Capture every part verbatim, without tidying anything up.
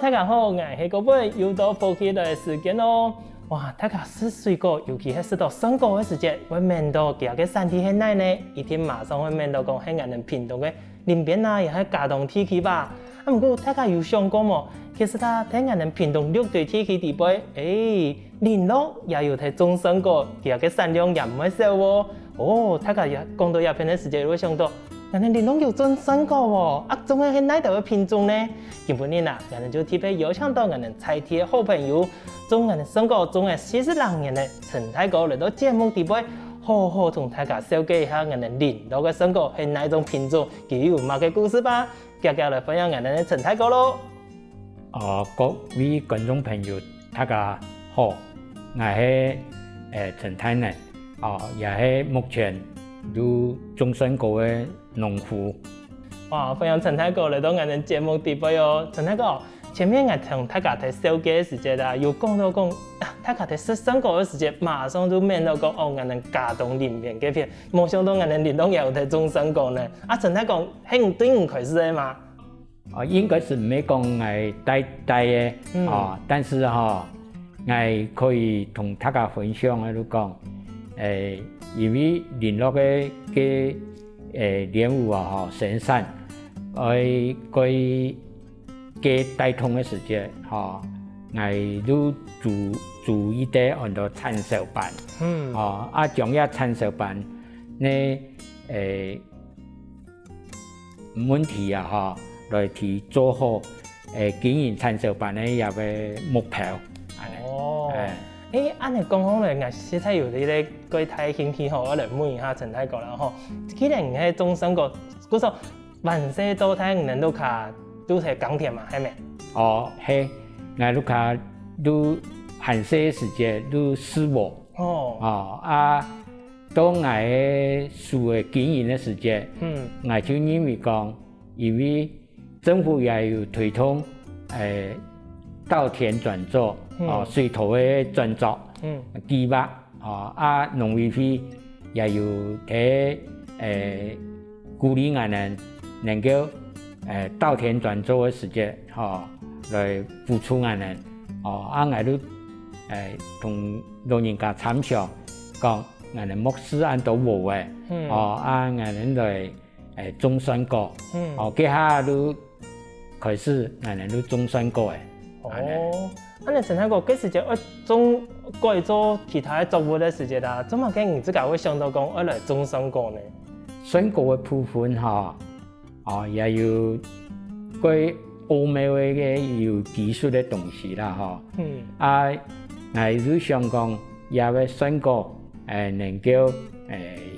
大家好，𠊎係各位又到福氣來个時間哦。哇，大家食水果，尤其係食到酸果个時節，會愐到佢个產地係哪呢？一定馬上會愐到講係𠊎等屏東个林邊啊，也係佳冬地區吧。啊，毋過大家有想過無？其實啊，在𠊎等屏東六堆地區底背，誒，麟洛也有在種酸果，佢个產量也毋會少哦。哦，大家也講到這片个時節，會想到 𠊎等麟洛有種酸果哦，啊，種个係哪兜个品種呢？今晡日啊，𠊎等就特別邀請到𠊎等在地个好朋友，種𠊎等酸果種了四十零年个陳大哥來到節目底背，好好同大家紹介一下𠊎等麟洛个酸果係哪種品種，佢有麼个故事吧。遽遽來歡迎𠊎等个陳大哥囉！ 哦，各位觀眾朋友，大家好，𠊎係，呃，陳大人，哦，也係目前有種酸果个農夫。哇，歡迎陳大哥來到𠊎等節目底背哦。陳大哥，前面𠊎同大家在紹介个時節啊，有講到講，啊，大家在食酸果个時節，馬上就愐到講，哦，𠊎等佳冬林邊該片，無想到𠊎等麟洛也有在種酸果呢。啊，陳大哥，係你對你開始个嗎？ 哦，應該係毋係講𠊎帶帶个，嗯。哦，但是吼，𠊎可以同大家分享个就講，誒，因為麟洛个个，誒，蓮霧啊，吼，生產，愛該个帶動个時節，吼，𠊎就煮煮一個安到產銷班，嗯。哦，啊，將這產銷班呢，誒， 問題啊，吼，來去做好，誒，經營產銷班个這個目標，恁呢。哦。誒。誒，恁呢講好咧，𠊎實在有一個蓋大个興趣吼，𠊎來問一下陳大哥啦吼。既然你係種酸果，故所還細到大你等屋下都係耕田嘛，係無？哦，係，𠊎屋下都還細个時節都係無。哦。哦，啊， 到𠊎个事業經營个時節，嗯。𠊎就認為講，因為政府也有推動，誒，稻田轉作，嗯。哦，水土个轉作，嗯。計畫，哦，啊，農委會也有在，誒，鼓勵𠊎等能夠，誒，稻田轉作个時節，吼，來補助𠊎等，哦，啊，𠊎就，誒，同老人家參詳，講， 𠊎等目屎恁多無誒，嗯。哦，啊，𠊎等來，誒，種酸果，嗯。哦，該下就開始，𠊎等就種酸果誒，哦，恁呢。恁呢陳大哥，該時節愛種，改做其他个作物个時節啊，做麼个你自家會想到講愛來種酸果呢？酸果个部分吼， 哦，也有蓋奧妙个有技術个東西啦，吼。嗯。啊，𠊎就想講，這個酸果，誒，能夠，誒，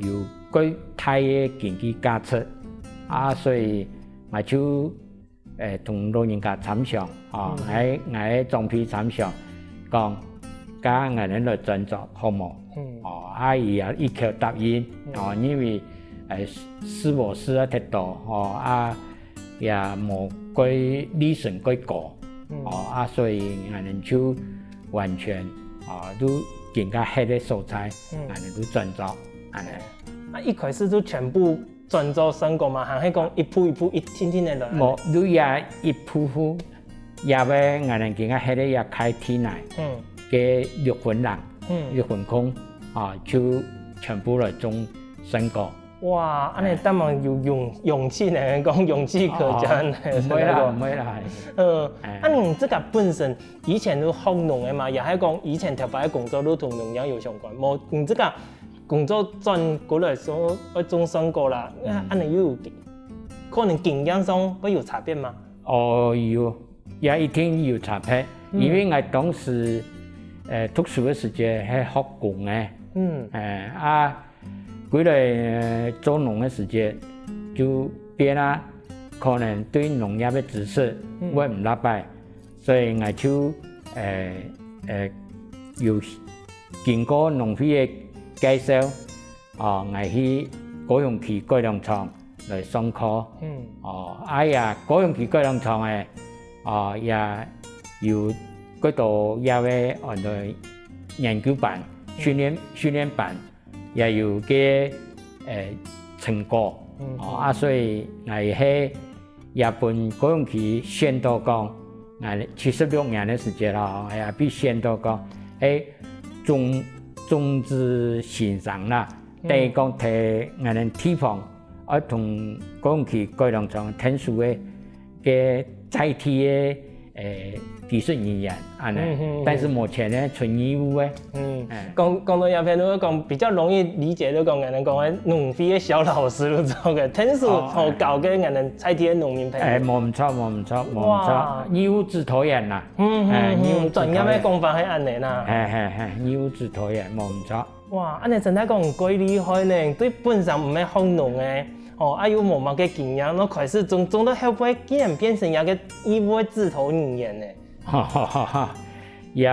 有蓋大个經濟價值。啊，所以𠊎就，誒，同老人家參詳，哦，嗯。𠊎，𠊎个長輩參詳，講，該𠊎等來轉作，好無？ 嗯。哦，啊，佢也一口答應，嗯。哦，因為，誒，係無係啊，忒多，哦，啊，也無蓋利潤蓋高，嗯。哦，啊，所以𠊎等就完全，哦，都更加歇个所在，嗯。𠊎等都轉作，恁呢。啊，一開始就全部轉作酸果嗎？還係講一步一步、一定定个來？無，就也一步步，也會𠊎等今下歇个也開地泥，嗯。个六分零，嗯。六分空，啊，就全部來種酸果。哇，恁呢當然有勇，勇氣呢，講勇氣可嘉呢，哦，毋會啦，係那個。毋會啦。嗯，哎。啊，你自家本身以前都學農个嘛，也係講以前頭擺个工作都同農業有相關，無，你自家 工作轉過來說愛種酸果啦，嗯。恁呢又有可能經驗上會有差別嗎？哦，有，也一定有差別，嗯。因為𠊎當時，呃，讀書个時節係學工个，嗯。呃，啊，歸來，呃，做農个時節就變啊，可能對農業个知識，嗯。會毋罅擺。 所以𠊎就，呃，呃，有經過農會个介紹，哦，𠊎去高雄區改良場來上課。嗯。哦，啊也高雄區改良場个，哦，也有幾多這個安到研究班、嗯。訓練，訓練班。 也有个，呃，成果。嗯，哦，嗯。啊，所以𠊎係也分高雄區選到講，啊，七十六年个時節咯，哎呀，被選到講，哎，種，種子先生啦，等於講在𠊎等地方，愛同高雄改良場𢯭手个，个在地个，誒，技術人員，恁呢。嗯，嗯，嗯。但是目前呢，賰義務个。嗯，哎。講，講到這片，就講比較容易理解，就講𠊎等講个農會个小老師，就做个，𢯭手，哦，吼，教个𠊎等在地个農民朋友。哎，無毋著，無毋著，無毋著。哇。義務指導員啦。嗯，嗯，哎，嗯，義務指導員。專業个講法係恁呢啦。嘿，嘿，嘿，義務指導員，無毋著。哇，恁呢真正講蓋厲害呢，對本身毋係學農个，哦，啊又無麼个經驗，然後開始種，種到後尾竟然變成一個義務个指導人員呢。哈哈哈哈，也，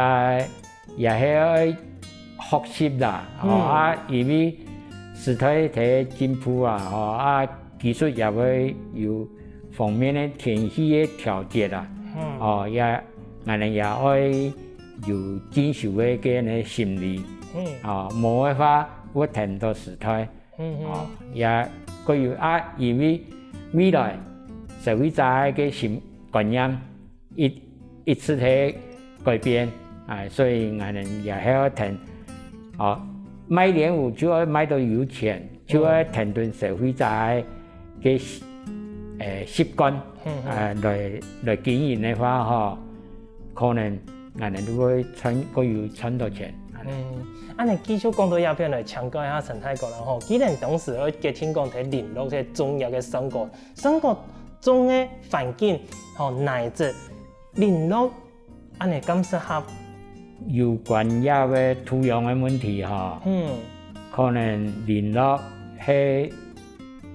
也係愛學習啦，哦，嗯。啊，因為時代在進步啊，哦，啊，技術也會有方面个天氣个調節啊，嗯。哦，也，𠊎等也愛有進修个个个心理，嗯。哦，無个話，會跈毋到時代。 嗯哼。哦，也過有啊，因為未來社會者个心，觀念一，一直在改變，啊，所以𠊎等也係愛跈，哦，賣蓮霧就愛賣到有錢，就愛跈等社會者个，个，誒，習慣，嗯哼。啊，來，來經營个話吼，可能𠊎等就會賺，過有賺到錢。嗯，恁呢繼續講到這片來，請教一下陳大哥啦吼。既然當時愛決定講在麟洛去種這个酸果，酸果種个環境，吼，泥質，麟洛，恁呢敢適合？有關這个土壤个問題吼，嗯。可能麟洛係，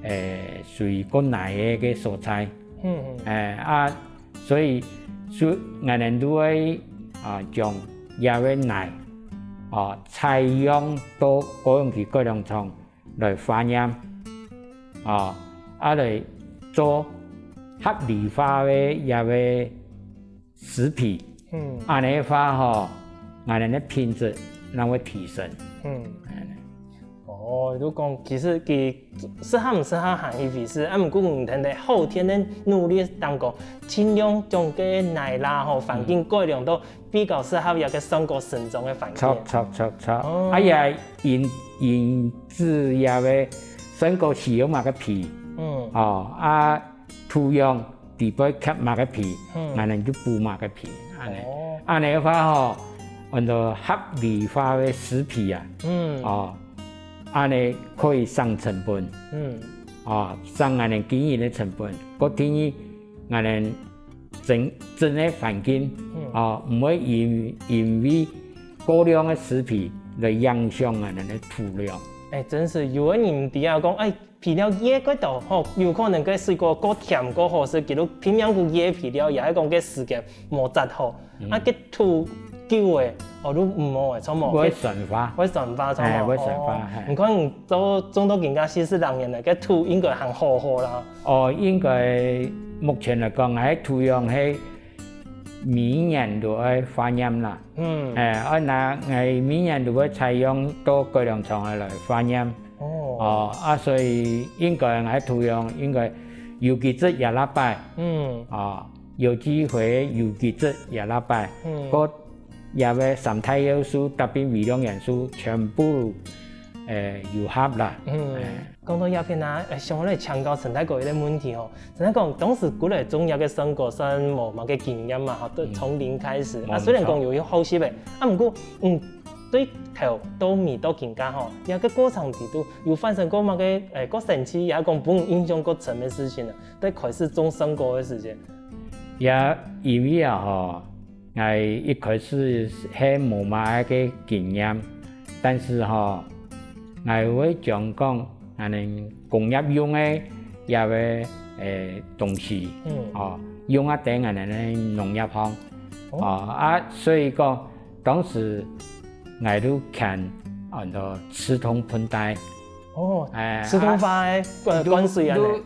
誒，屬於較泥个个所在。嗯，嗯。誒，啊， 所以，所以𠊎等就會，啊，將這个泥，啊，採用到高雄市改良場來化驗，啊，啊來做合理化个這个施肥。嗯。恁呢个話吼，𠊎等个品質正會提升。嗯。恁呢。 哦，就講其實佢適合毋適合還係一回事，啊，毋過你等在後天个努力當中，盡量將該泥啦吼，環境改良到比較適合這个酸果生長个環境。著，著，著，著。哦。啊，也因，因此這个酸果需要麼个肥，嗯。哦，啊， 土壤底背缺麼个肥，嗯。𠊎等就補麼个肥，恁呢。哦。恁呢个話吼，安到合理化个施肥啊。嗯。哦，恁呢可以省成本。嗯。哦，省𠊎等經營个成本。過第二，𠊎等整，整个環境，嗯。哦，毋會因，因為過量个施肥來影響𠊎等个土壤。哎，真係有个人知啊，講，哎， 肥料越過多吼，有可能該水果過甜過好食，佢就拼命去越肥料，也係講該時間無紮好，嗯。啊，該土久了，哦，就毋好了，著無？會酸化。會酸化，著無？哎，會酸化，哦，嘿。你看你做，種到今下四十零年了，該土應該還好好啦。哦，應該目前來講，𠊎土壤係每年都愛化驗啦。嗯。哎，啊，該𠊎每年都會採用到改良場个來化驗。 哦。哦，啊，所以應該𠊎土壤應該有機質也拉擺，嗯。哦，有機肥、有機質也拉擺，嗯。過這个三大要素搭配微量元素全部，誒，有合啦。嗯。誒。講到這片啊，誒，想來請教陳大哥一個問題哦。陳大哥，當時過來種這个生果算無麼个經驗嘛，哈，對，嗯。從零開始。啊，無錯。雖然講有一好奇个，啊，毋過，嗯， 對頭到尾到今下吼，這个過程裡肚有發生過麼个，誒，較神奇，也講分你印象較深个事情啊，在開始種生果个時間。也因為啊吼，𠊎一開始係無麼个經驗，但是吼，𠊎會將講，恁呢工業用个這个，誒，東西，嗯。哦，用啊在𠊎等个農業項。哦。哦，啊，所以講， 當時𠊎就牽安到自動盆栽。哦，哎，自動化个，啊，呃，就，灌水啊。就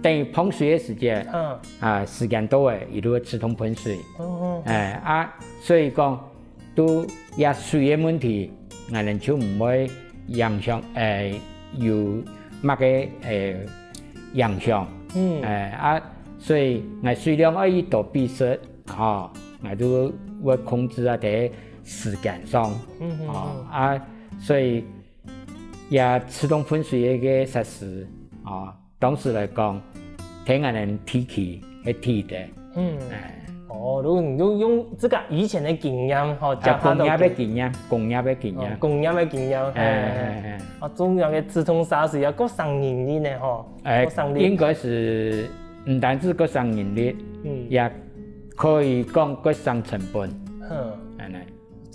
等於碰水个時間，嗯。啊，時間到了，佢就會自動噴水。哦，哦，哦。哎，啊，所以講，就這水个問題，𠊎等就毋會影響，哎，有麼个，哎，影響。嗯。哎，啊，所以𠊎水量愛一到比十，吼，𠊎都會控制啊，在時間上，嗯嗯哦，嗯。啊，所以也自動噴水个設施，哦，當時來講，在𠊎等地區个地底，嗯。哎。哦，如果你就用這個以前的經驗，吼，啊，加大到工業个經驗，工業个經驗。哦，工業个經驗，哎，哎，哎，哎。啊，重要个自動灑水啊，各省人力呢，吼，哎，各省力。應該是毋單止各省人力，嗯。也可以講各省成本。哼。恁呢。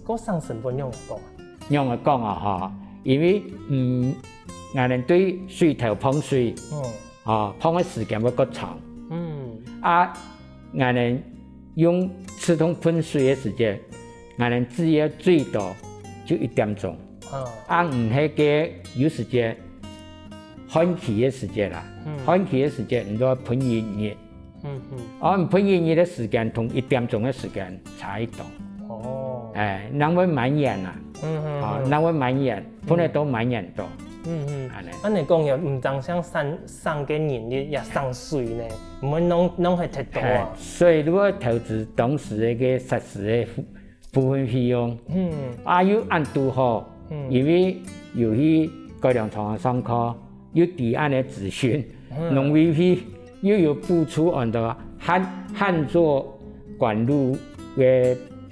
各省成本仰般講啊？仰般講啊，吼，因為，嗯，𠊎等對水頭放水，嗯。哦，放个時間會較長。嗯。啊，𠊎等用自動噴水个時間，𠊎等只要最多就一點鐘。嗯。啊，毋係个有時間，旱期个時間啦，嗯。旱期个時間，你都要噴一日。嗯嗯。啊，你噴一日个時間，同一點鐘个時間差一多。哦。哎，人會滿眼啊。嗯嗯哦，嗯。人會滿眼，噴得到滿眼到。嗯嗯。恁呢。恁呢講也毋單淨省，省个人力，也省水呢，毋會弄，弄忒忒多啊。哎，所以如果投資當時个設施个部，部分費用，嗯。啊，又恁堵好，嗯。因為有去改良場上課，又知恁呢資訊，嗯。農委會又有補助恁多旱，旱作管路个，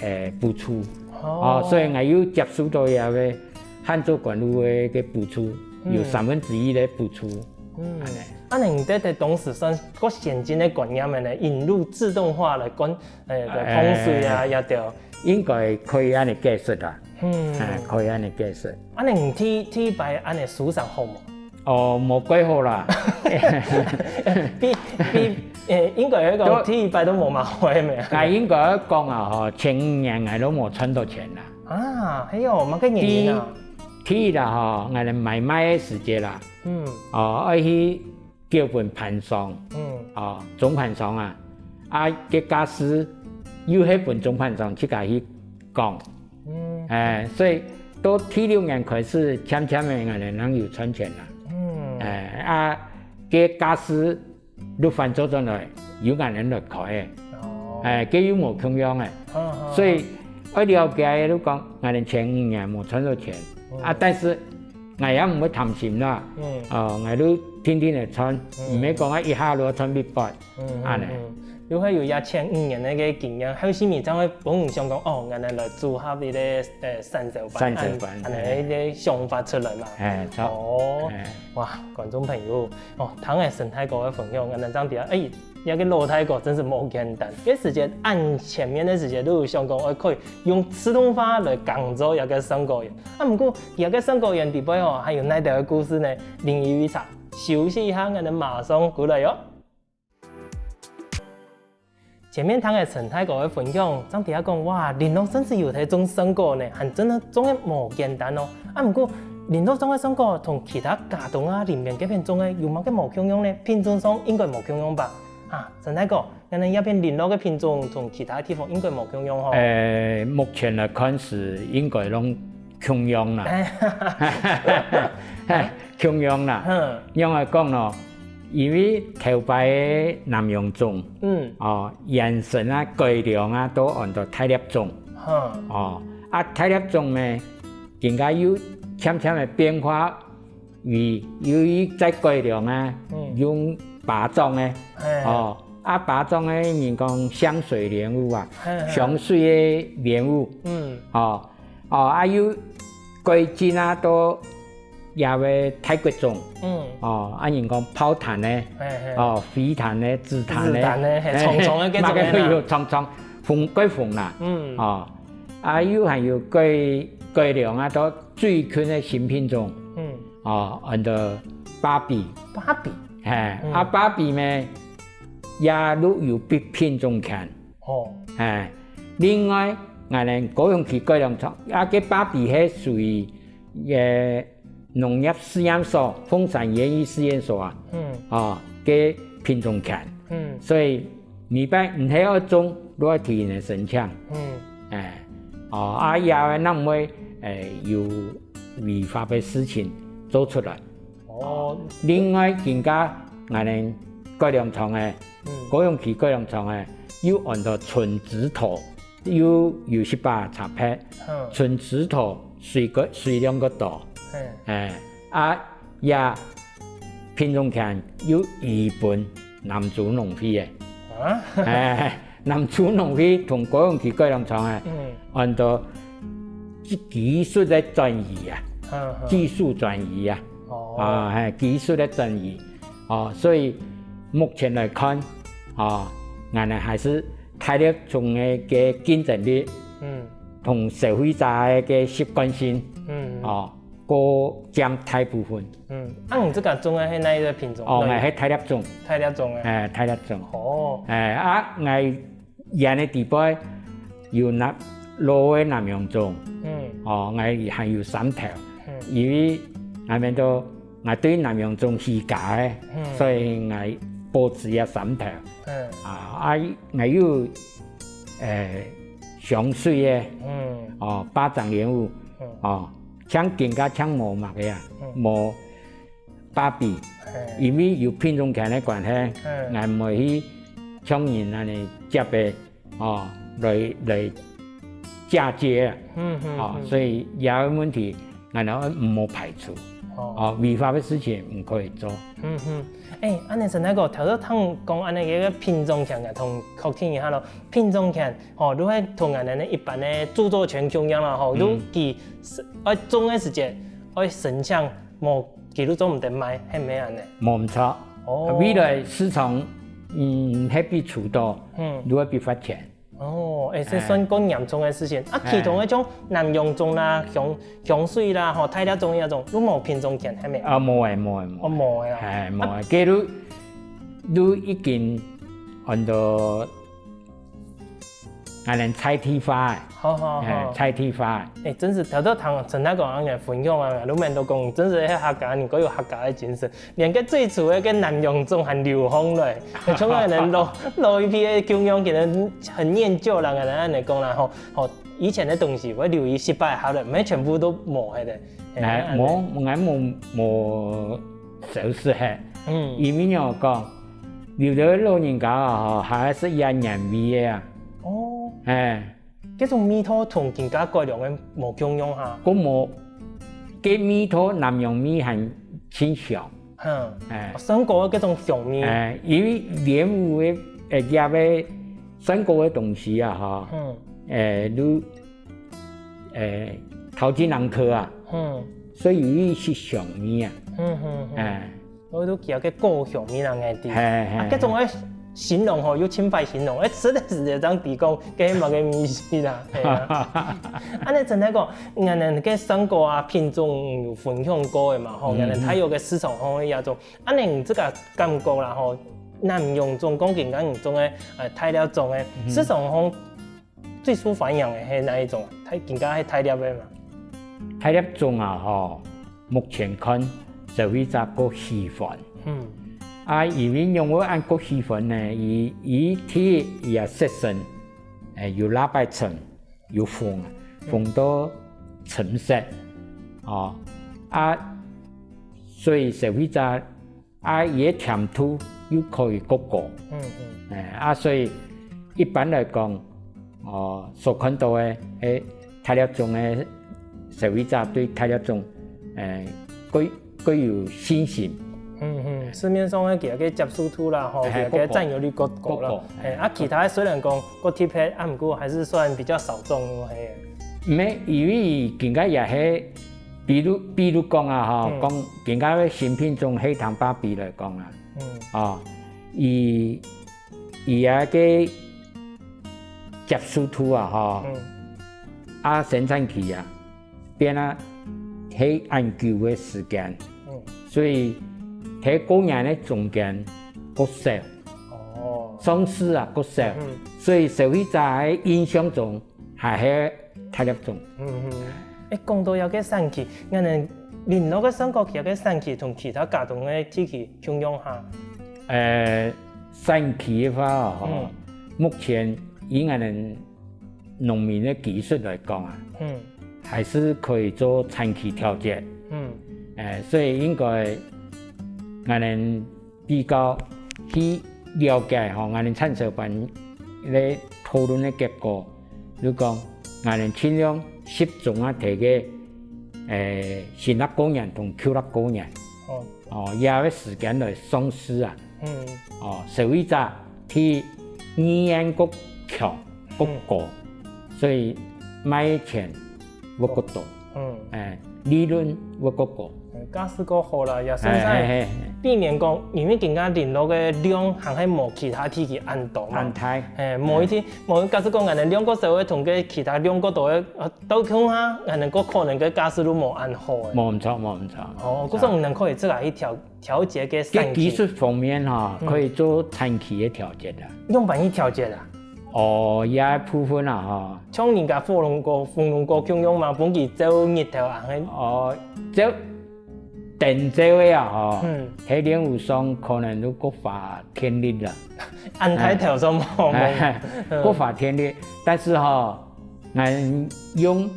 呃，補助。哦。哦，所以𠊎又接受到這个旱作管路个，个補助，有嗯。三分之一个補助。嗯。恁呢。啊，你這个當時算較先進个觀念个呢，引入自動化來管，呃，个防水啊，哎。也對。應該可以恁呢解釋啦。嗯。哎，可以恁呢解釋。啊，你第，第一擺恁呢收成好無？ 哦，無幾好啦。比，比，誒，應該來講，都第一擺都無麼好个咩？𠊎應該講啊，吼，前五年𠊎都無賺到錢啦。啊，係哦，麼个原因啊？第一，第一啦，吼，𠊎等買賣个時節啦，嗯。哦，愛去叫分盤商，嗯。哦，總盤商啊，啊，个價數又係分總盤商自家去講。 嗯。哎，所以到第六年開始，漸漸个𠊎等正有賺錢啦。嗯。哎，啊，个價數就翻做轉來，由𠊎等來開个。哦。哎，个又無共樣个。嗯，嗯，所以，嗯。愛了解个就講，𠊎等前五年無賺到錢。嗯。啊，但是𠊎也毋會貪心啦。嗯。哦，𠊎就定定个賺，嗯。毋係講啊一下就賺一百。 嗯，恁呢。嗯，嗯。又係有這前五年个經驗，後續你正會分你想講，哦，𠊎等來組合一个，呃，三十班，三十班，恁，恁呢一个想法出來嘛。哎，著。哦，哎。哇，觀眾朋友，哦，聽了沈大哥个分享，𠊎等正知啊，哎，這个老大哥真係無簡單。該時節恁前面个時節都有想講，哦，可以用自動化來耕作這个山果園。啊，毋過，這个山果園底背哦，還有哪兜个故事呢？另一位茶，休息一下，𠊎等馬上過來喲。 前面聽个陳大哥个分享，正知啊講，哇，麟洛真係有在種山果呢，還真个種个無簡單哦。啊，毋過麟洛種个山果同其他佳冬啊、林邊該片種个有麼个無共樣呢？品種上應該無共樣吧？啊，陳大哥，恁呢這片麟洛个品種同其他地方應該無共樣吼？誒，目前來看是應該攏 共樣啦。共樣啦。哼。仰般講呢？因為頭擺个南洋種，嗯。哦，延伸啊、改良啊，都安到大粒種。哼。哦，啊，大粒種呢，今下又漸漸个變化，為，又再改良啊，嗯。用巴掌个，嘿。哦，啊，巴掌个人講香水蓮霧啊，嘿，嘿。香水个蓮霧，嗯。哦， 哦，啊，又改進啊，到這个泰國種。嗯。哦，啊，人講炮彈个，嘿，嘿。哦，飛彈个、子彈个，子彈个，嘿，嘿，長長个該種个啦。嘛个有長長，紅，改紅啦。嗯。哦，啊，又還有改，改良啊，到最近个新品種。嗯。哦，安到芭比。芭比。嘿，嗯。啊，芭比呢，也都有品，品種權。哦。嘿， 另外，𠊎等高雄區改良場，啊，該芭比係屬於，呃，農業試驗所，鳳山園藝試驗所啊，嗯。哦，个品種權。嗯。所以，每擺毋係愛種，都愛提前來申請。嗯。哎，哦，啊，也會，若毋會，哎，有違法个事情做出來。 哦。另外，今下𠊎等改良場个，嗯。高雄區改良場个，又安到春紫桃，又有一把茶葉，嗯，春紫桃水个水量个多，嘿，哎，啊也品種權又移分南州農會个，啊，哎，南州農会同高雄區改良場个，嗯，安到技術个轉移啊，嗯，技術轉移啊。哦，啊，係技術个轉移，哦，所以目前來看，哦，𠊎等還係大粒種个个競爭力，嗯同消費者个个習慣性，嗯哦，過佔大部分。嗯，啊，你這個種个係哪一個品種？哦，𠊎係大粒種，大粒種个。哎，大粒種。哦，哎，啊，𠊎園个底背有南老个南洋種，嗯哦，𠊎還有三頭，嗯因為𠊎面都𠊎對南洋種起家个，嗯所以𠊎保持這三頭。嗯啊，啊，𠊎有，誒，香水个，嗯哦，巴掌蓮霧，嗯哦，像今下像無麼个啊，嗯無芭比，嘿因為有品種權个關係，嗯𠊎毋會去像人恁樣接个，哦，來來嫁接啊，嗯嗯哦，嗯所以這個問題，𠊎等毋好排除，哦哦，違法个事情毋可以做。嗯嗯，誒，恁樣陳大哥，頭先聽講恁樣一個品種權个，同確定一下咯。品種權，吼，就係同𠊎等一般个著作權共樣啦，吼，嗯就佢愛種个時節，愛申請，無佢就做毋得賣，係毋係恁樣？無毋著，哦未來市場，嗯，係比較多，嗯，就會比較錢。哦，誒，這算較嚴重个事情。啊，其他个像南洋種啦、香香水啦，吼，大粒種這種，都無品種權，係毋係？啊，無誒，無誒，無哦，誒。無个啊。係，無誒，佢都都已經安到，𠊎等在地化誒，好好好誒，。在地化誒。誒，真係頭頭聽陳大哥恁樣分享啊，你面都講，真係係客家人，佢有客家个精神，連个最初个个南洋種還流行了，像𠊎等老老一輩个共樣，可能很念舊啦，𠊎等恁樣講啦吼，吼，以前个東西會留一息擺好了，毋係全部都無个。誒，無，𠊎無無消失誒，嗯，因為仰講，有兜老人家啊，吼，還係一樣原味个啊，哦，誒。這種味道同今下改良个無共樣哈。該無，該味道南洋味還清香。哼，哎哦，酸果个這種香味。哎，因為蓮霧个，呃，葉个酸果个東西啊，哈，嗯哎，都，哎，頭進人科啊，嗯所以有一息香味啊，嗯嗯嗯，哎，我都叫个果香味人个知。嘿嘿啊，這種个形容吼，又盡歹形容，哎，實在是這樣比講，該麼个味緒啦，係啊。啊，你真个講，𠊎等个酸果啊品種有分享過个嘛，吼，嗯𠊎等大約个市場吼，也種，啊，你這個感覺啦吼，南洋種、光景跟你種个，呃，大粒種个，市場吼最受歡迎个係哪一種啊？大，今下係大粒个嘛？大粒種啊，吼，目前看消費者較喜歡。嗯啊，因為仰會恁較喜歡呢？佢，佢第一，佢个色澤，哎，有落擺深，有紅，紅到深色，哦，啊，所以消費者啊，佢个甜度又可以較高。嗯嗯哎，啊，所以一般來講，哦，所看到个，哎，大粒種个消費者對大粒種，哎，較，較有信心。嗯嗯，市面上个佢个接受度啦，吼，哎佢个佔有率較高啦。較高哎，啊，其他雖然講較特別，啊，毋過還是算比較小眾咯，嘿。毋係，因為今下也係，比如，比如講啊，吼，嗯講今下个新品種黑糖芭比來講啊，嗯哦，佢，佢个接受度啊，吼，嗯啊，生產期啊，變啊，係恁久个時間，嗯，所以係過年个中間較少，哦，上市啊較少，嗯所以消費者个印象中還係大粒種。嗯嗯。哎，講到這个產期，𠊎等麟洛个酸果佢个產期同其他佳冬个地區共樣哈？呃，產期个話吼，嗯目前以𠊎等農民个技術來講啊，嗯還是可以做產期調節。嗯哎，所以應該𠊎等比較去了解吼，𠊎等產銷班个討論个結果，就講，𠊎等盡量集中啊，提个，誒，新曆過年同舊曆過年。哦。哦，這个時間來上市啊。嗯。哦，消費者對意願較強，較高，嗯。所以賣个錢會較多。嗯。誒，利潤會較高。嗯，價數較好啦，也算係避免講，因為今下零落个量還係無其他地區恁多嘛。恁大。誒，無一定，無，假使講，𠊎等量較少个同个其他量較多个，呃，鬥共下，𠊎等个可能个價數都無恁好誒。無毋著，無毋著。哦，故所你等可以自家去調，調節个產期。技術方面吼，嗯。可以做產期个調節啦。仰般去調節啊？哦，這部分啊，吼。像人家火龍果、紅龍果共樣嘛，分佢照日頭啊，係。哦，照 等這位啊，吼，嗯。在蓮霧上可能都較花電力啦。恁大頭上無，哎，嗯。較花電力，但是吼，𠊎用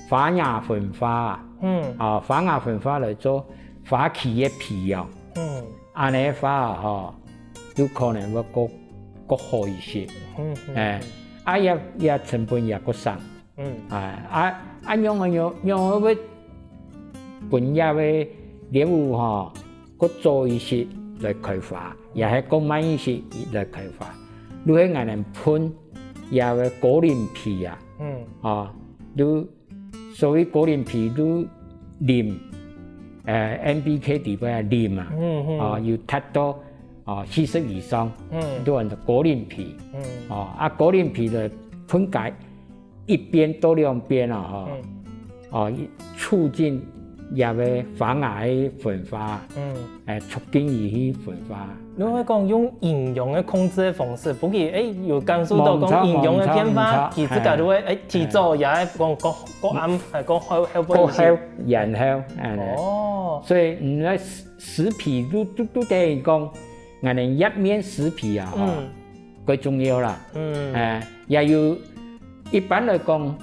花芽粉花啊，嗯。啊，花芽粉花來做花期个培養，嗯。恁樣个花啊，吼，有可能會較，較好一些。嗯，嗯，哎，嗯。啊，也，也成本也較省。 嗯。啊，啊，啊，仰仔，仰，仰仔會分這个蓮霧吼，較早一息來開花，也係較慢一息來開花。就係𠊎等噴這个高磷肥啊，嗯。啊，就所謂高磷肥就磷，呃，N P K底背啊，磷啊，嗯，嗯。啊，有達到，啊，四十以上，嗯。就安到高磷肥。嗯。啊，啊，高磷肥來噴解 一遍到兩遍啊，吼，嗯。哦，促進這个花芽个分化，嗯。哎，促進佢去分化。你會講用營養个控制个方式，不過，哎，有感受到講營養个變化，無毋著，無毋著，無毋著，佢自家就會，哎。哎，提早也會講，講，講暗，哎，講後，後背一息。過後，然後，哎。哦。所以，你个食，食品都，都，都等於講，𠊎等一面食品啊，吼，嗯。 較重要啦。嗯。哎，也有，一般來講，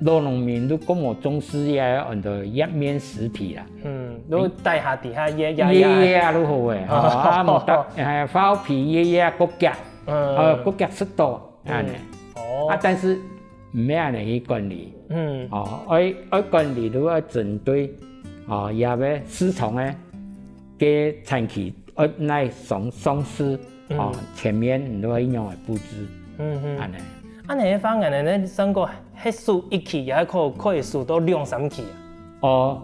老農民都較無重視這安到葉面食品啦。嗯，都帶下底下葉葉葉。葉葉都好誒，吼，啊，無搭，哎，花皮葉葉較遽，嗯。呃，較遽食到，恁樣。嗯。哦。啊，但是毋係恁樣去管理。嗯。哦，愛，愛管理都愛針對，哦，這个市場个，个產期 呃，來上，上市，嗯。哦，前面你都愛仰般布置，嗯，嗯。恁樣。恁樣个話，𠊎等呢，算講，歇暑一期也可，可以暑到兩三期啊。哦，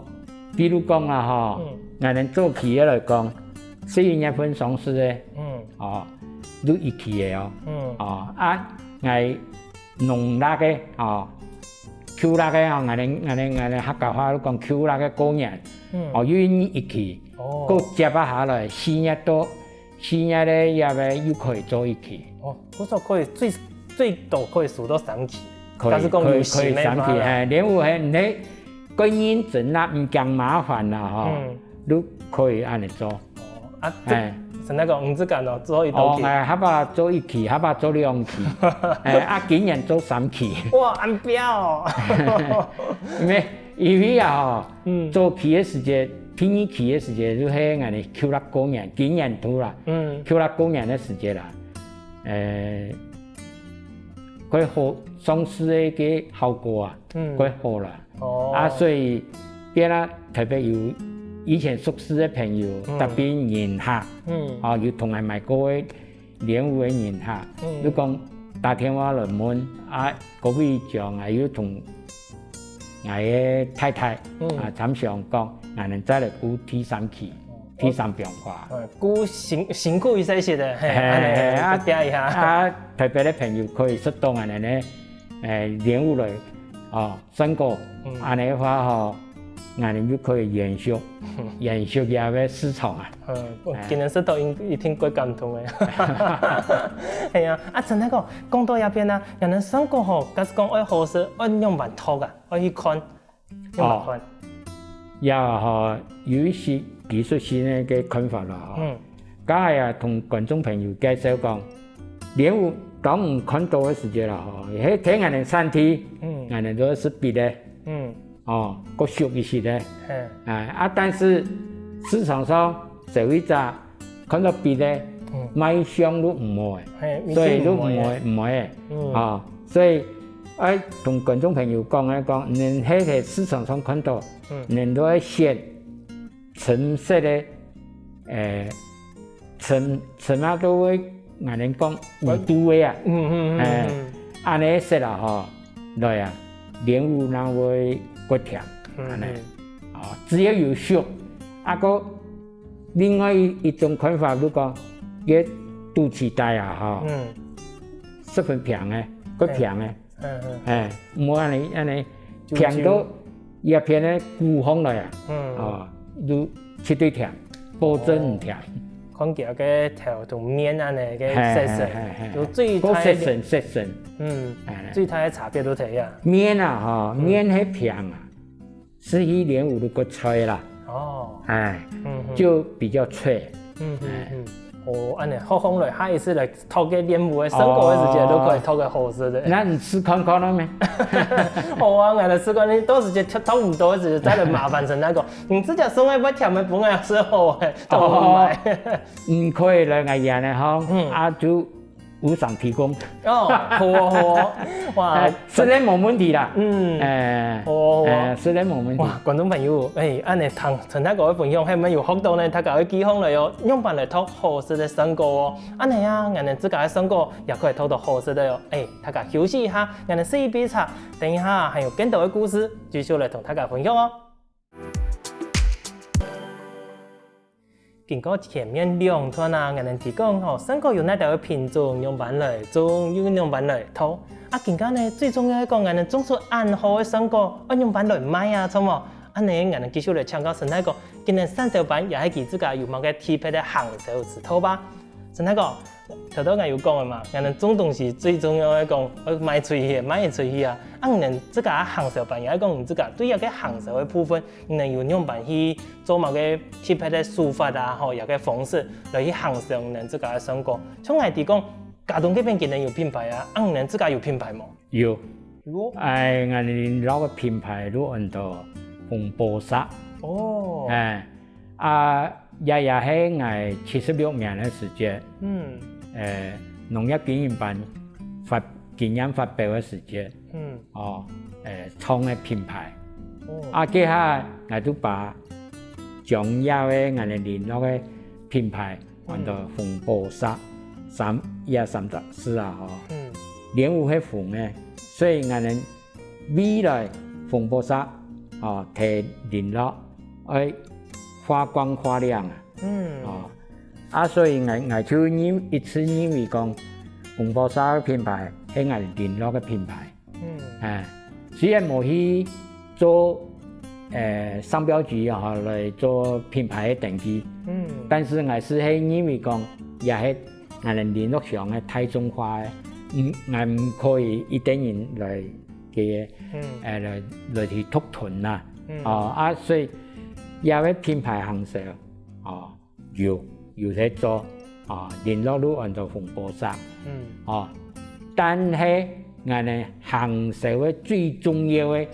比如講啦，吼，嗯。𠊎等早期个來講，十一月份上市个，嗯。哦，就一期个哦。嗯。哦，啊，𠊎農曆个，哦，舊曆个哦，𠊎等，𠊎等，𠊎等客家話都講舊曆个過年，嗯。哦，又一期，哦。過接啊下來，四月到 四月个也會又可以做一期。哦，故所可以最，最多可以暑到三期。可以，假使講有時个話啦。可以，可以三期，哎，蓮霧係，你个認真啦，毋驚麻煩啦，吼，嗯。都可以恁樣做。哦，啊，哎。這，係該个毋使講哦，做一道哦，期。哎，下把做一期，下把做兩期，哎，啊，今年做三期。哇，恁彪哦。因為，因為啊，吼，嗯。早期个時節，第二期个時節，就係𠊎等舊曆過年，今年度啦。 嗯。舊曆過年个時節啦，呃，較好，上市个效果啊，嗯。較好啦。哦。啊，所以變啊，特別有以前熟識个朋友，嗯。特別人客，嗯。啊，有同𠊎買過个蓮霧个人客，嗯。就講打電話來問，啊，各位講，啊，有同 𠊎个太太，嗯。啊，參詳講，𠊎等再來顧第三期，哦。第三變化。哎，顧辛，辛苦一些些个，嘿，嘿，恁樣，嘿，啊，加一下。啊，特別个朋友可以食到恁樣呢，哎，蓮霧來，哦，算過，嗯。恁樣个話吼，𠊎等就可以延續，延續這个市場啊。嗯，哎。今年食到一定，一定會感動个。係啊，啊，真个講，講到這片啊，𠊎等算過吼，假使講愛好食，愛仰般擇啊？ 愛去看，仰般看。哦，也吼，有一些技術性个，个看法啦，吼。嗯。剛才啊，同觀眾朋友介紹講，蓮霧當你看到个時節啦，吼，係在𠊎等產地，嗯。𠊎等都係必个，嗯。哦，較熟一息个。嘿。哎，啊，但是市場上消費者 看到必个，賣相都毋會，所以都毋會毋會，啊，所以愛同觀眾朋友講啊講，你係在市場上看到，你都愛選深色个，誒，深深啊都會，𠊎等講五度个啊，嗯嗯嗯，恁仔色啊吼，來啊，蓮霧正會較甜，恁仔，哦，只要有熟，啊個另外一一種看法，就講，該肚臍帶啊吼，十分平个，較平个。 嗯嗯，哎，毋好恁仔恁仔，平到這片个鼓風來啊，嗯，哦，就絕對甜，保證甜。看佢个頭同面恁仔个色澤，有最大个，色澤色澤，嗯，最大个差別都在啊。面啊吼，面係平啊， 係去蓮霧个菜啦。哦，哎，嗯，就比較脆。嗯嗯嗯，哦，恁仔，好，好來，下一次來擇該蓮霧个水果个時節，都可以擇个好食个。那你試看看了沒？好啊，𠊎來試看，你到時節擇擇毋到个時節，再來麻煩陳大哥，你自家送个，愛甜个分𠊎食好个，都毋買。你可以來𠊎這呢吼，啊就 無償提供。哦，好哦，好哦，哇，哎，食个無問題啦。嗯，哎，好哦，好哦。哎，食个無問題。哇，觀眾朋友，哎，恁仔聽陳大哥个分享，係毋係有學到呢？大家愛記好來哦，仰般來擇好食个水果哦。恁仔啊，𠊎等自家个水果也可以擇到好食个哦。哎，大家休息一下，𠊎等食一杯茶，等一下還有更多个故事，繼續來同大家分享哦。 經過前面兩段啊，𠊎等知講吼，水果有哪兜个品種，仰般來種，又仰般來擇。啊，今下呢，最重要个講，𠊎等種出恁好个水果，愛仰般來賣啊，著無？恁仔，𠊎等繼續來請教陳大哥，今年產銷班也係佢自家有麼个特別个行銷之道吧？陳大哥， 頭頭𠊎有講个嘛，𠊎等種東西最重要个講，愛賣出去，賣出去啊！啊，你等自家行銷班也係講你自家對這个行銷个部分，你等有仰般去做麼个特別个手法啊，吼，這个方式來去行銷你等自家个水果。像𠊎知講，佳冬這片佢等有品牌啊，啊，你等自家有品牌無？有。有哦。哎，𠊎等鄰落个品牌就安到紅寶石。哦。哎， 啊，這也係𠊎七十六年个時節，嗯，呃，農業經營班發經驗發表个時節，嗯，哦，呃，創个品牌。哦，啊，該下𠊎就把將這个𠊎等鄰落个品牌安到紅寶石三一二三十四啊，吼。嗯，蓮霧係紅个，所以𠊎等 未來紅寶石，哦，在鄰落愛發光發亮啊。嗯，哦，啊，所以𠊎𠊎就認一直認為講，紅寶石个品牌係𠊎鄰落个品牌。嗯，哎，雖然無去做，呃，商標局啊，來做品牌个登記，嗯，但是𠊎係認為講，也係𠊎等鄰落鄉个大眾化个，嗯，𠊎毋可以一等人來 个，嗯，呃，來來去獨吞啦。嗯，哦，啊，所以這个品牌行銷，哦，有有在做，哦，聯絡路安到紅寶石，嗯，哦，但係𠊎等行銷个最重要个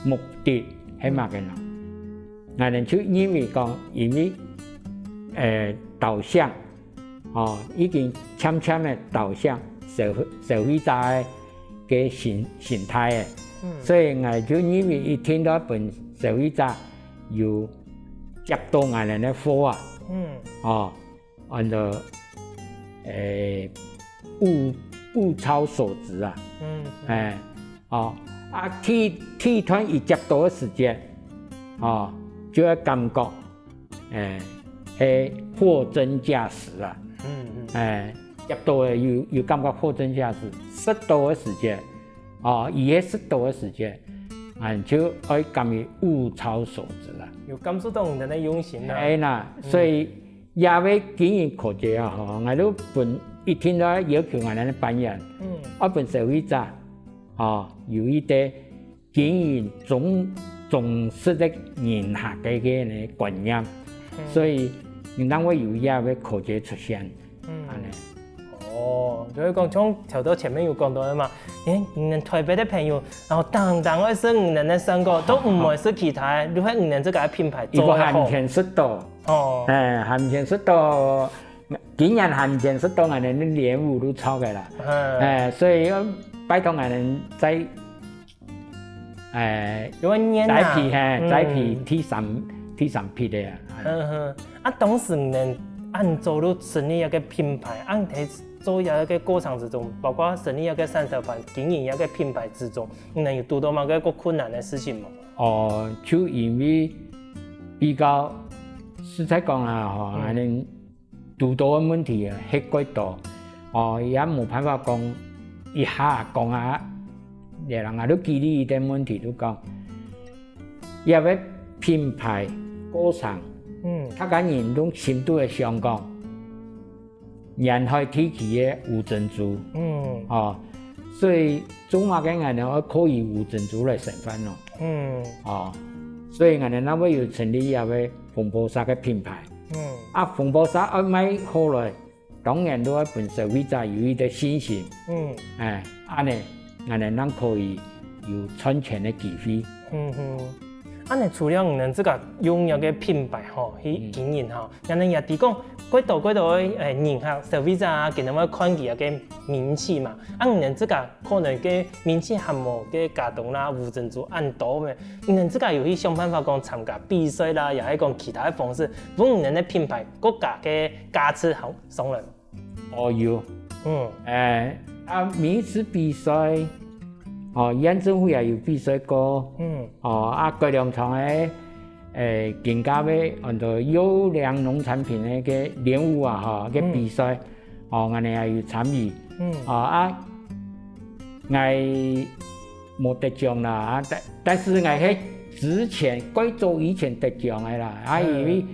目的係麼个呢？𠊎等就認為講，因為，呃，導向 哦，已經漸漸个導向消消費者个个心心態个。所以𠊎就認為一定愛分消費者有接到𠊎等个貨啊，哦，安到，誒，物物超所值啊，哎，哦，啊，第第一段佢接到个時節，哦，就會感覺 誒，係貨真價實啊。嗯嗯，誒，接到个有有感覺貨真價實，食到个時節，哦，佢係食到个時節，啊，就愛感覺物超所值啊。有感受到你等个用心啊。哎吶，所以這位經營可節啊，吼，𠊎就分一定愛要求𠊎等个班員，嗯，愛分消費者，哦，有一個 經營忠忠實个人客个个个觀念，所以你正會有這个口訣出現，恁仔。哦，就係講像頭到前面有講到个嘛，誒，你等台北个朋友，然後當當愛食你等个水果，都毋會食其他个，就係你等這個品牌做个好。佢還毋曾食到，哦，誒，還毋曾食到今年還毋曾食到𠊎等蓮霧都著个啦。嗯。哎，所以要拜託𠊎等再，哎，因為年啊，栽培，嘿，嗯。栽培第三，第三批个啊。嗯哼。啊，當時你等恁早就成立一個品牌，恁在做一個過程之中，包括成立一個三色盤，經營一個品牌之中，你等有堵到麼个較困難个事情無？哦，就因為比較，實在講啊，吼，嗯。恁樣 堵到个問題啊，係較多。哦，也無辦法講一下講啊，這人啊，就舉例一個問題，就講，這個品牌過程，嗯。大家人都心肚會想講，沿海地區个烏珍珠，嗯。哦，所以做麼个𠊎等愛靠以烏珍珠來生活咯。嗯。哦，所以𠊎等那位有成立這個紅寶石个品牌。 嗯。啊，紅寶石愛賣好來，當然都愛分消費者有一個信心。嗯。哎，恁樣，𠊎等正可以有賺錢个機會。嗯哼。恁樣除了你等自家用這個品牌吼，去經營吼，嗯。恁樣也提供較多較多个，誒，人客、消費者啊，佢等會看佢个名氣嘛。啊，你等自家 可能个名氣還無个佳冬啦、烏珍珠恁多咩。你等自家有去想辦法講參加比賽啦，也係講其他个方式，分你等个品牌更加个價值好上來。哦，有。嗯。誒，啊，每一次比賽，哦，縣政府也有比賽過。嗯。哦，啊，改良場个，誒，更加个安到優良農產品个个蓮霧啊，吼，个比賽。嗯。 哦，𠊎等也有參與。嗯。哦，啊，𠊎無得獎啦，啊，但，但是𠊎係之前，較早以前得獎个啦，啊，嗯。因為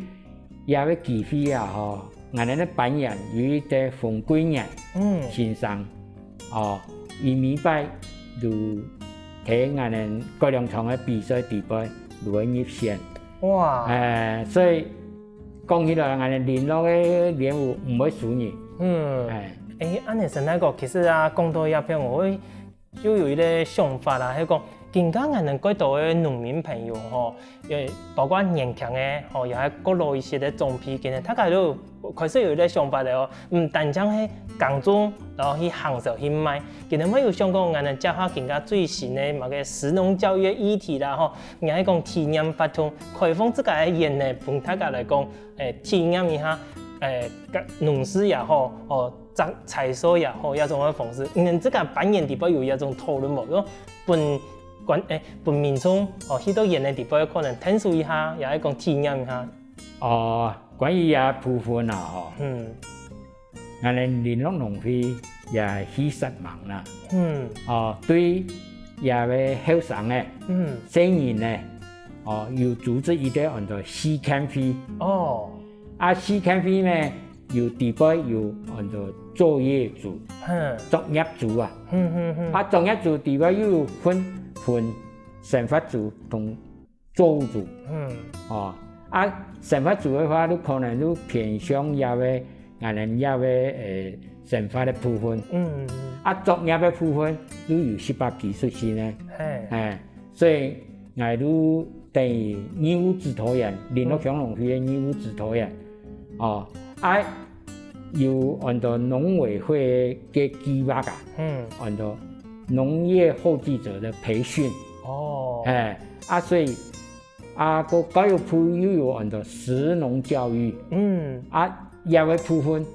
這個機會啊，吼，𠊎等个班員有一個馮貴年，嗯。先生，哦，佢每擺都在𠊎等改良場个比賽裡背都會入選。 哇。哎，所以講起來，𠊎等麟洛个蓮霧毋會輸人。嗯。哎。誒，恁樣先來講，其實啊，講到這片，𠊎會又有一個想法啦，係講，今下𠊎等較多个農民朋友吼，也包括年輕个吼，也係較老一些个長輩，今下大家都開始有一個想法了哦，毋單淨係耕種，然後去行銷去賣，今下會有想講，𠊎等接下今下最新个麼个食農教育个議題啦吼， 也係講體驗活動，開放自家个園呢，分大家來講，誒，體驗一下，誒，該農事也好，哦，摘採收也好，這種个方式，你等自家班員裡背有這種討論無？講分觀，誒，分民眾，哦，去到園个裡背可能𢯭手一下，也係講體驗一下。哦，關於這部分啊，吼，嗯。 𠊎等麟洛農會也係去煞猛啦。嗯。哦，對這個後生个，嗯。細人个，哦，有組織一個安到試驗會。哦。啊，試驗會呢，有裡背有安到作業組，嗯。作業組啊。嗯，嗯，嗯。啊，作業組裡背又有分，分生活組同 作物組。嗯。哦，啊，生活組个話，就可能就偏向這個，𠊎等這個，誒，生活个部分。嗯，嗯，嗯。啊，作業个部分，就有適合技術性个。嘿。哎，所以，𠊎就等於義務指導員，麟洛鄉農會个義務指導員。哦，啊， 有安到農委會个計畫啊，嗯。安到農業後繼者的培訓。哦。哎，啊，所以，啊，个教育部又有安到食農教育。嗯。啊，這個部分，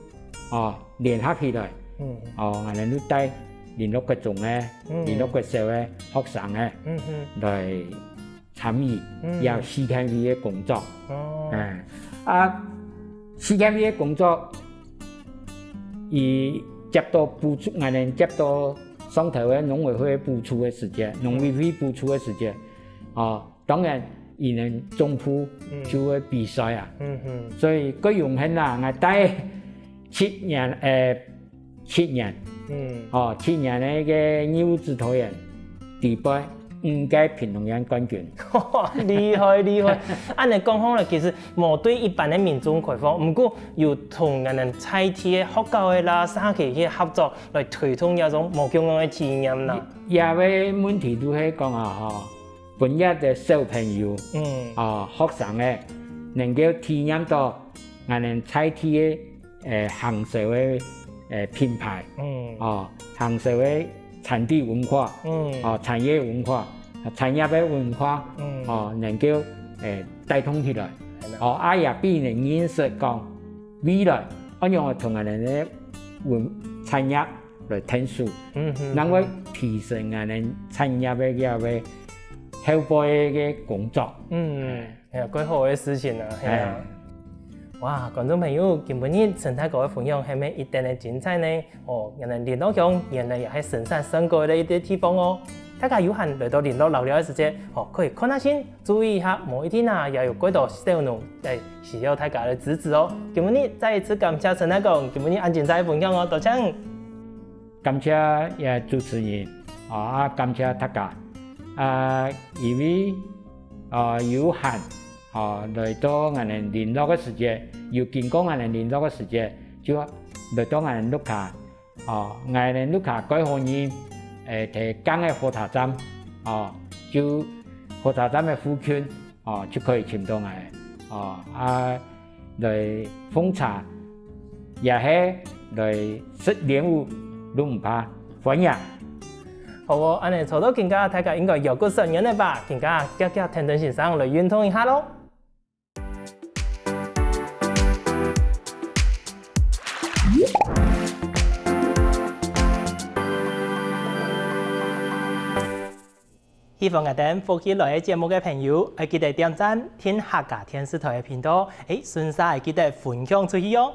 哦，聯合起來，嗯。哦，𠊎等就帶麟洛國中个，嗯。麟洛國小个學生个，嗯哼。來 參與，嗯。也有試驗會个工作。哦。嗯。啊，試驗會个工作，佢接到補助，𠊎等接到上頭个農委會補助个時節，農委會補助个時節，哦，當然，佢等總部，嗯。就會比賽啊。嗯哼。所以，較榮幸啦，𠊎帶七年，誒， 七年。嗯。哦，七年个个義務指導員，裡背五屆屏東縣冠軍。厲害，厲害。恁樣講好了，其實無對一般个民眾開放，毋過有同𠊎等在地个學校个啦、社區去合作，來推動這種無共樣个體驗啦。這，這個問題就係講啊，吼，分這個小朋友，嗯。哦，學生个，能夠體驗到𠊎等在地个呃，行銷个呃品牌，嗯，哦，行銷个產地文化，嗯，哦，產業文化，產業个文化，嗯，哦，能夠呃帶動起來，哦，啊也分人認識講未來，恁樣同𠊎等个文產業來𢯭手，嗯哼，能夠提升𠊎等產業个个个後背个工作，嗯。 係啊，蓋好个事情啊，係啊。哇，觀眾朋友，今晡日陳大哥个分享係毋係一等个精彩呢？哦，原來麟洛鄉原來也係生產水果个一個地方哦。大家有閒來到麟洛遶寮个時節，哦，可以看下先，注意一下，無一定啊，也有幾多小農來需要大家个支持哦。今晡日再一次感謝陳大哥，今晡日恁精彩个分享哦，多謝。感謝也主持人，啊，感謝大家，啊，因為 呃，有閒，哦，來到𠊎等麟洛个時節，有經過𠊎等麟洛个時節，就來到𠊎等屋下，哦，𠊎等屋下蓋好人，誒，在近个火車站，哦，就火車站个附近，哦，就可以尋到𠊎，哦，啊， 來奉茶，也係來食蓮霧，都毋怕，歡迎。好哦，恁仔坐到今下，大家應該腰骨痠軟了吧？今下遽遽𢯭等先生來運動一下囉。喜歡𠊎等福氣來了節目个朋友，愛記得點讚、訂客家電視台个頻道，誒，順續愛記得分享出去哦！